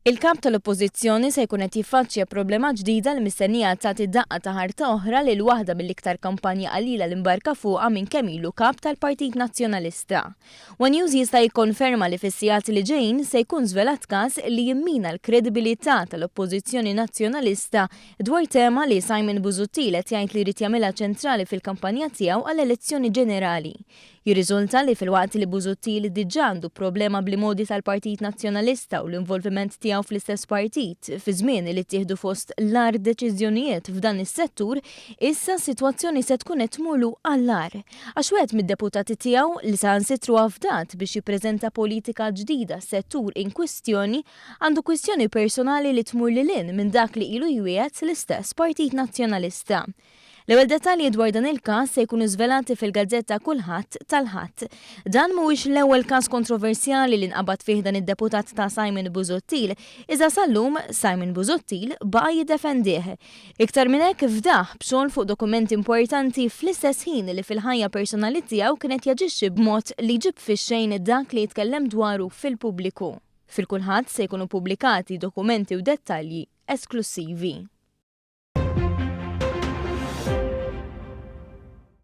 Il-Kap tal-Oppożizzjoni se jkun qed jiffaċċja problema ġdida li mistennija tagħti daqqa ta' ħarta oħra lil waħda mill-iktar kampanja qalila li mbarka fuqha minn kemm ilu Kap tal-Partit Nazzjonalista. One News jista' jikkonferma li fis-sigħat li ġejjin se jkun żvelat każ li jimmina l-kredibilità tal-Oppożizzjoni Nazzjonalista dwar tema li Simon Busuttil qed jgħid li jrid jagħmilha ċentrali fil-kampanja tiegħu għall-elezzjoni ġenerali. Jirriżulta li filwaqt li Busuttil diġà għandu problema bl-imgħoddi tal-Partit Nazzjonalista u l-involviment tiegħu fl-istess partit fi żmien li ttieħdu fost l-agħar deċiżjonijiet f'dan is-settur, issa s-sitwazzjoni se tkun qed tmurlu għall-agħar. Għax wieħed mid-deputati tiegħu, li saħansitru afdat biex jippreżenta politika ġdida għas-settur inkwistjoni, għandu kwistjoni personali li tmur lil hinn minn dak li ilu jwiegħed l-istess Partit Nazzjonalista. L-ewwel dettalji dwar dan il-każ se jkunu żvelati fil-gazzetta Kulħadd tal-Ħadd. Dan mhuwiex l-ewwel każ kontroversjali li nqabad fih dan id-deputat ta' Simon Busuttil, iżda sal-lum Simon Busuttil baqa' jiddefendih. Iktar minn hekk fdah b'xogħol fuq dokumenti importanti fl-istess ħin li fil-ħajja personali tiegħu kien qed jaġixxi b'mod li jġib fix-xejn dak li jitkellem dwaru fil-pubbliku. Fil-Kulħadd se jkunu pubblikati dokumenti u dettalji esklussivi.